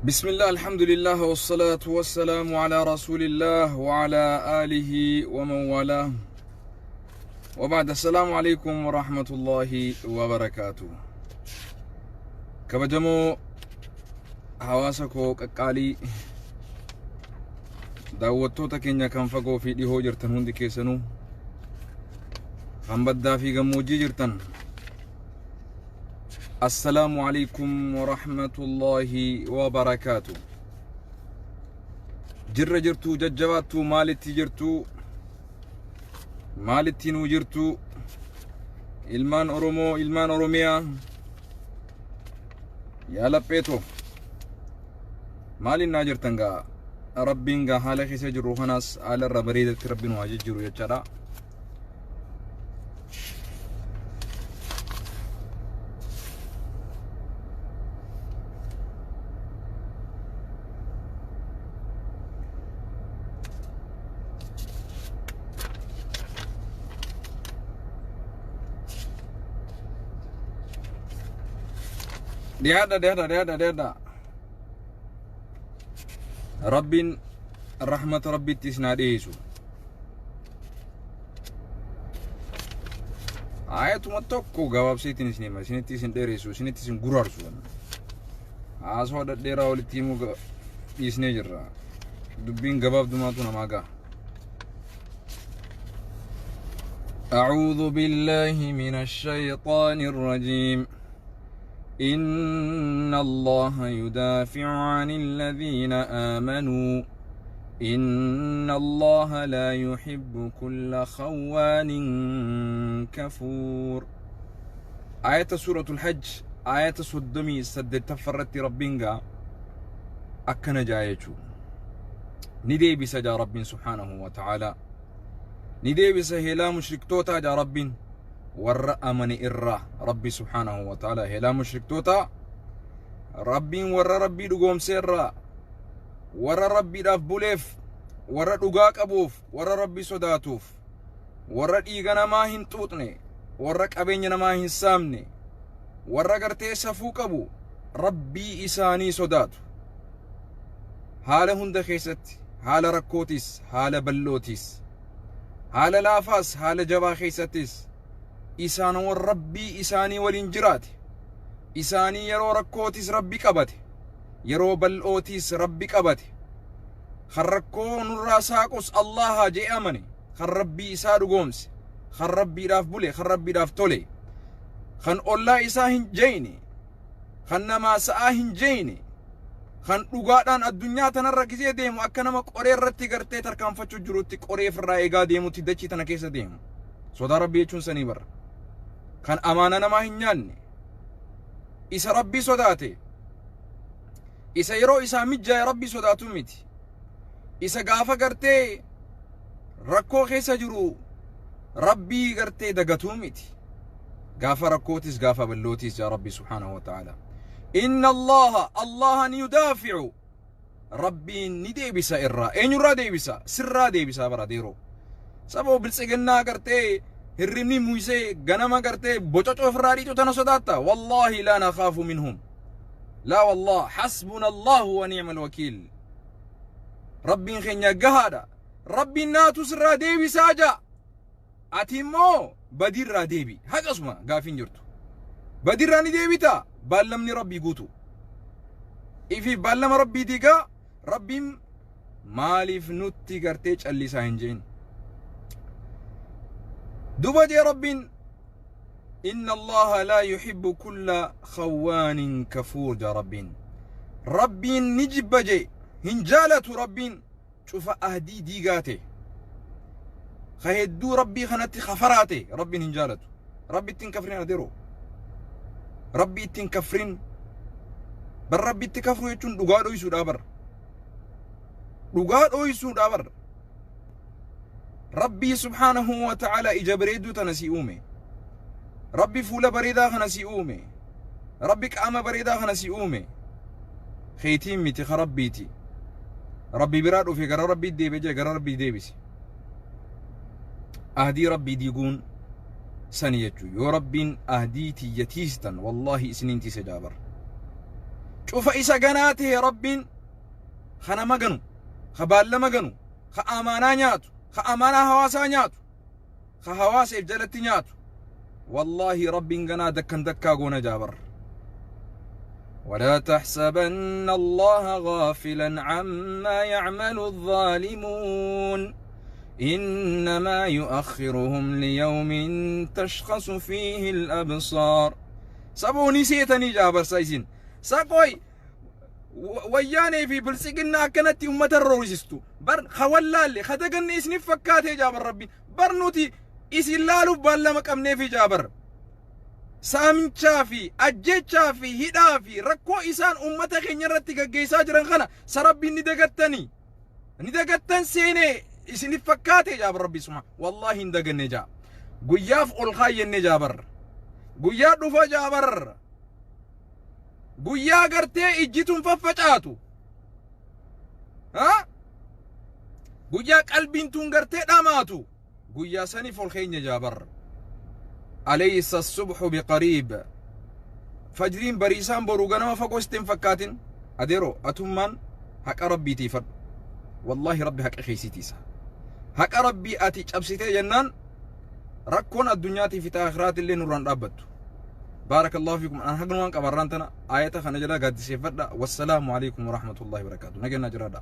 بسم الله الحمد لله والصلاة والسلام على رسول الله وعلى آله ومن والاه وبعد السلام عليكم ورحمة الله وبركاته. Kabajamoo hawaasa koo qaqqaalii, daawwattoota keenya kan fagoo fi dhihoo jirtan hundi keessanuu, kan baddaa fi gammoojjii jirtan, assalaamu alaikum warahmatullaahi wabarakaatu. Jirra jirtuu, jajjabaattuu, maalitti jirtuu, maalitti nuu jirtuu, ilmaan Oromoo, ilmaan Oromiyaa, yaa lapheetoo, maaliin naa jirtan? Gaa Rabbiin gaa haala keessa jirru kanaas haala irra bareedatti Rabbiin waa jijjiiru jechaadha. Dhiyaadha, dhiyaadha, dhiyaadha, dhiyaadha. Rabbiin rahmata Rabbitti isin haa dhiyeessu. Ayatuma tokko gabaabseetiin isin hima, isinitti isin dheeressu, isinitti isin guraarsu. Haasawaa dhadheeraa walitti himuu dhiisnee jirra. Dubbiin gabaabdumaatu namaa ga'a. أعوذ بالله من الشيطان الرجيم. إن الله يدافع عن الذين آمنوا إن الله لا يحب كل خوان كفور. آية سورة الحج آية صدمي سد تفرت ربينغا أكن جايتشو ندي بسجا رب سبحانه وتعالى ندي بسهلا مشرك توتا جا رب warra amane irraa Rabbi subhaanahu wa ta'ala helaa mushriktoota Rabbiin warra Rabbii dhugoomse irraa, warra Rabbiidhaaf buleef, warra dhugaa qabuuf, warra Rabbii sodaatuuf, warra dhiiga namaa hin xuuxne, warra qabeenya namaa hin saamne, warra gartee safuu qabu, Rabbii isaanii sodaatu haala hunda keessatti, haala rakkootis, haala bal'ootis, haala laafaas, haala jabaa keessattis, isaan warra Rabbii isaanii waliin jiraate, isaanii yeroo rakkootis Rabbi qabate, yeroo bal'ootis Rabbi qabate, kan rakkoo nurraa saaqus Allaha jee amane, kan Rabbii isaa dhugoomse, kan Rabbiidhaaf bule, kan Rabbiidhaaf tole, kan ollaa isaa hin jeyne, kan namaa sa'aa hin jeyne, kan dhugaadhaan addunyaa tanarra gisee deemu akka nama qoree irratti gartee tarkaanfachuu jirutti qoree ofirraa eegaa deemutti dachii tana keessa deemu. Sodaa Rabbii jechuun sanii barra. Kan amaana namaa hin nyaanne, isa Rabbii sodaate, isa yeroo isaa mijjaa'e Rabbii sodaatu miti. Isa gaafa gartee rakkoo keessa jiru Rabbii gartee dagatuu miti. Gaafa rakkootis gaafa ballootis yaa Rabbi subhaanahu wa ta'ala. Inna Allaha Allahan yudaafi'u, Rabbiin ni deebisa irraa. Eenyurraa deebisa? Sirraa deebisa bara deeroo. Sababa biltsiginnaa gartee hirribni muysee ganama gartee bococoo ofirraa dhiitu tana sodaatta. Wallaahi laa nakhaafu minhum. Laa wallah, hasbuna Allahu wa ni'mal wakiil. Rabbiin keenya gahaadha. Rabbiin naatu sirraa deebisaa ja'a. Ati immoo badiirraa deebi. Haqasuma gaafiin jirtu. Badiirraa ni deebita. Baallamni Rabbii guutu. Ifi baallama Rabbii diigaa Rabbiin maaliif nutti gartee callisaa hin jeen. Duba jee Rabbiin, inna Allaha laa yuhibbu kulla khawwaanin kafuur jaa Rabbiin. Rabbiin ni jibba jee, hin jaalatu Rabbiin cufa ahdii diigaa ta'e, ka hedduu Rabbii kanatti kafaraa ta'e Rabbiin hin jaalatu. Rabbi ittiin kafrin adeeroo. Rabbi ittiin kafrin. Bar Rabbi itti kafruu jechuun dhugaa dhoysuudhaa bar. Dhugaa dhoysuudhaa bar. Rabbii subhaanahu wa ta'ala ija bareedduu tana si uume. Rabbi fuula bareedaa kana si uume. Rabbi qaama bareedaa kana si uume. Keetiin miti, ka Rabbiiti. Rabbi biraa dhufe gara Rabbii deebi'e jee gara Rabbii deebise. Ahdii Rabbii diiguun sani jechuudha. Yoo Rabbiin ahdii tiyya tiistan wallaahi isiniin tiise jaabar. Cufa isa ganaa tahe Rabbiin ka nama ganu, ka baallama ganu, ka amaanaa nyaatu, ka amaanaa hawaasaa nyaatu, ka hawaasa if jalatti nyaatu. Wallaahi Rabbiin ganaa dakkan dakkaa goona jaabar. ولا تحسبن الله غافلا عما يعمل الظالمون إنما يؤخرهم ليوم تشخص فيه الأبصار. Sabooni seetanii jaabar isin saqooy wayyaanee fi biltsiginnaa akkanatti ummata roorisistu bar ka wallaalle ka daganne isiniif fakkaatee jaabar. Rabbiin bar nuti isin laaluuf baallama qabneefi jaabar. Saamichaa fi ajjechaa fi hidhaa fi rakkoo isaan ummata keenya irratti gaggeessaa jiran kana sarabbiin ni dagattanii ni dagattan seenee isiniif fakkaatee jaabar. Rabbi suma wallaahi hin daganne jaa, guyyaaf ol kaayyenne jaabar, guyyaa dhufa jaabar, guyyaa gartee ijjituun faffacaatu, ha guyyaa qalbiin tun gartee dhamaatu, guyyaa saniif ol keenya jaabar. أليس الصبح بقريب؟ Fajriin bariisaan boruu ganama fagoo sitti hin fakkaatin. Adeero, atummaan haqa Rabbiitii fadhu. Wallaahi Rabbi haqa keessiitiisa. Haqa Rabbii ati cabsitee jennaan rakkoon addunyaatii fi aakhiraatillee nurraan dhaabbattu. بارك الله فيكم. An hagnumaan qabarraan tana ayata kana jala gaaddiseeffadha. والسلام عليكم ورحمة الله وبركاته. Nageenya jiraadha.